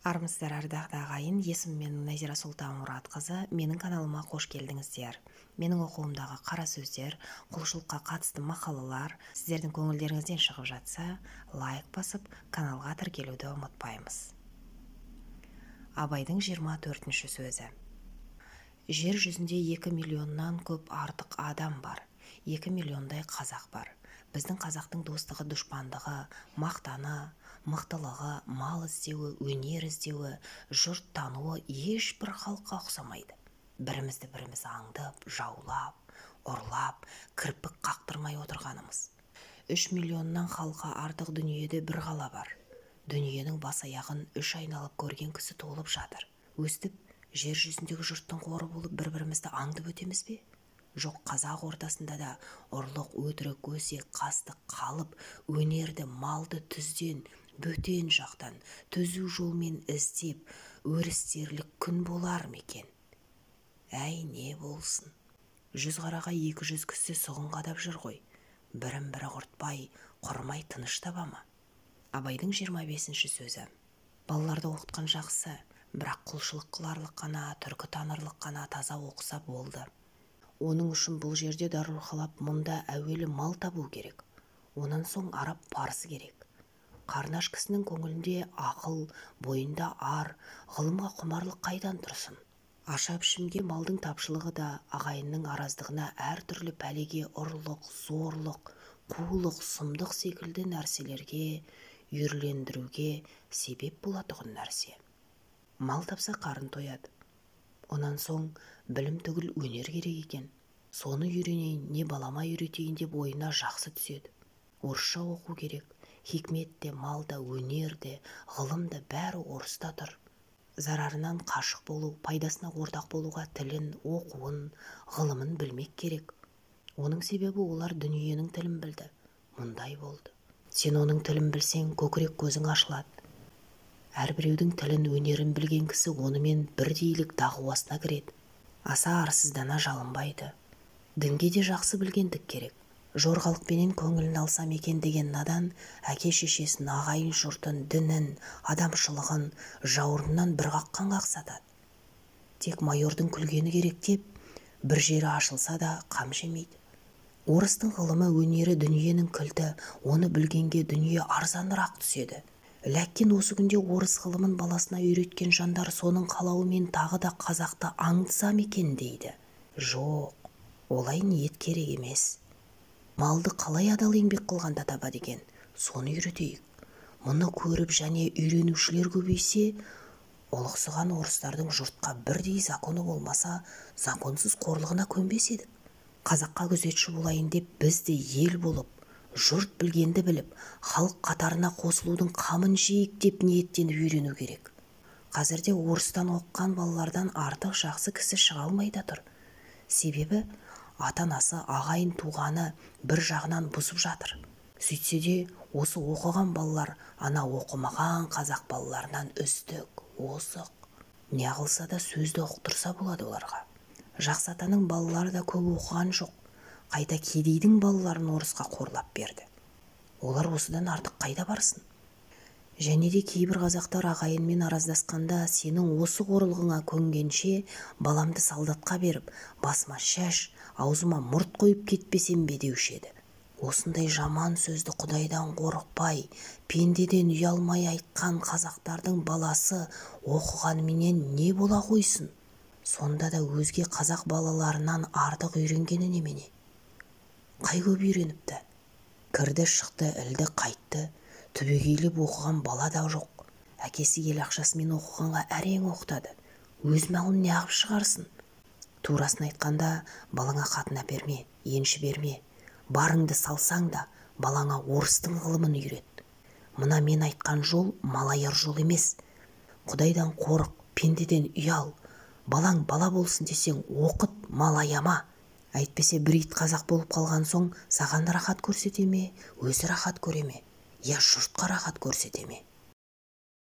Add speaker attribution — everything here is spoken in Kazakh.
Speaker 1: Армысыздар, ардақты ағайын! Есімім менің Назира Сұлтанмұратқызы. Менің каналыма қош келдіңіздер. Менің оқуымдағы қара сөздер, құлшылыққа қатысты мақалалар сіздердің көңілдеріңізден шығып жатса, лайк басып, каналға тіркелуді ұмытпаймыз. Абайдың 24-ші сөзі. Жер жүзінде 2 миллионнан көп артық адам бар. 2 миллиондай қазақ бар. Біздің қазақтың достығы, дұшпандығы, мақтаны, мықтылығы, мал іздеуі, өнер іздеуі, жұрт тануы ешбір халыққа ұқсамайды. Бірімізді біріміз аңдып, жаулап, ұрлап, кірпік қақтырмай отырғанымыз. 3 миллионнан халқы артық дүниеде бір қала бар. Дүниенің бас аяғын үш айналып көрген кісі толып жатыр. Өстіп, жер жүзіндегі жұрттың қоры болып бір-бірімізді аңдып өтеміз бе? Жоқ, қазақ ортасында да ұрлық, өтірік, өсек, қастық қалып, өнерді, малды түзден, бөтен жақтан, түзу жолмен іздеп, өрістерлік күн болар ма екен? Әй, не болсын? 100 қараға 200 кісі сұғын қадап жүр ғой. Бірін-бірі құртпай, құрмай тыныш таба ма? Абайдың 25-ші сөзі. Балаларды оқытқан жақсы, бірақ құлшылық қыларлық қана, түркі танырлық қана таза оқыса болды. Оның үшін бұл жерде дарурхалап, мұнда әуелі мал табу керек. Онан соң араб парсы керек. Қарны аш кісінің көңілінде ақыл, бойында ар, ғылымға құмарлық қайдан тұрсын? Аша пішімге малдың тапшылығы да, ағайынның араздығына, әртүрлі пәлеге, ұрлық, зорлық, қулық, сұмдық секілді нәрселерге үйірлендіруге себеп болатұғын нәрсе. Мал тапса қарын тояды. Онан соң білім түгіл өнер керек екен. Соны үйренейін, не балама үйретейін деп ойына жақсы түседі. Орысша оқу керек. Хикмет те, мал да, өнер де, ғылым да бәрі орыста тұр. Зарарынан қашық болу, пайдасына ортақ болуға тілін, оқуын, ғылымын білмек керек. Оның себебі олар дүниенің тілін білді. Мұндай болды. Сен оның тілін білсең, көкірек көзің ашылады. Әрбіреудің тілін, өнерін білген кісі онымен бірдейлік дағуасына кіреді. Аса арсыздана жалынбайды. Дінге де жақсы білгендік керек. Жорғалықпенен көңілін алсам екен деген надан әке шешесін, ағайын жұртын, дінін, адамшылығын жауырыннан бір қаққан қақсатады. Тек майордың күлгені керек деп бір жері ашылса да қам жемейді. Орыстың ғылымы, өнері дүниенің кілті, оны білгенге дүние арзанырақ түседі. Ләкин осы күнде орыс ғылымын баласына үйреткен жандар соның қалауымен тағы да қазақты аңдысам екен дейді. Жоқ, олай ниет керек емес. Малды қалай адал еңбек қылғанда табады екен, соны үйретейік. Мұны көріп және үйренушілер көбейсе, ұлықсыған орыстардың жұртқа бірдей законы болмаса, законсыз қорлығына көнбес едік. Қазаққа күзетші болайын деп біз де ел болып, жұрт білгенді біліп, халық қатарына қосылудың қамын жейік деп ниеттеніп үйрену керек. Қазірде орыстан оқыған балалардан артық жақсы кісі шыға алмай да тұр. Себебі ата-анасы, ағайын туғаны бір жағынан бұзып жатыр. Сөйтсе де осы оқыған балалар ана оқымаған қазақ балаларынан үздік, озық. Не қылса да сөзді ұқтырса болады оларға. Жақсы атаның балалары да көп оқыған жоқ. Қайта кедейдің балаларын орысқа қорлап берді. Олар осыдан артық қайда барсын? Және де кейбір қазақтар ағайынмен араздасқанда сенің осы қорлығыңа көнгенше баламды солдатқа беріп, басыма шаш, аузыма мұрт қойып кетпесем бе деуші еді. Осындай жаман сөзді Құдайдан қорықпай, пендеден ұялмай айтқан қазақтардың баласы оқығанменен не бола қойсын? Сонда да өзге қазақ балаларынан артық үйренгені немене? Қай көп үйреніпті? Кірді, шықты, ілді, қайтты. Түбегейлеп оқыған бала да жоқ. Әкесі ел ақшасымен оқығанға әрең оқытады. Өз малын неғып шығарсын? Турасын айтқанда, балаңа қатын әперме, енші берме. Барыңды салсаң да, балаңа орыстың ғылымын үйрет. Мына мен айтқан жол малаяр жол емес. Құдайдан қорық, пендеден ұял. Балаң бала болсын десең, оқыт, мал аяма. Әйтпесе бір ит қазақ болып қалған соң саған рахат көрсете ме, өзі рахат көре ме, я жұртқа рахат көрсете ме?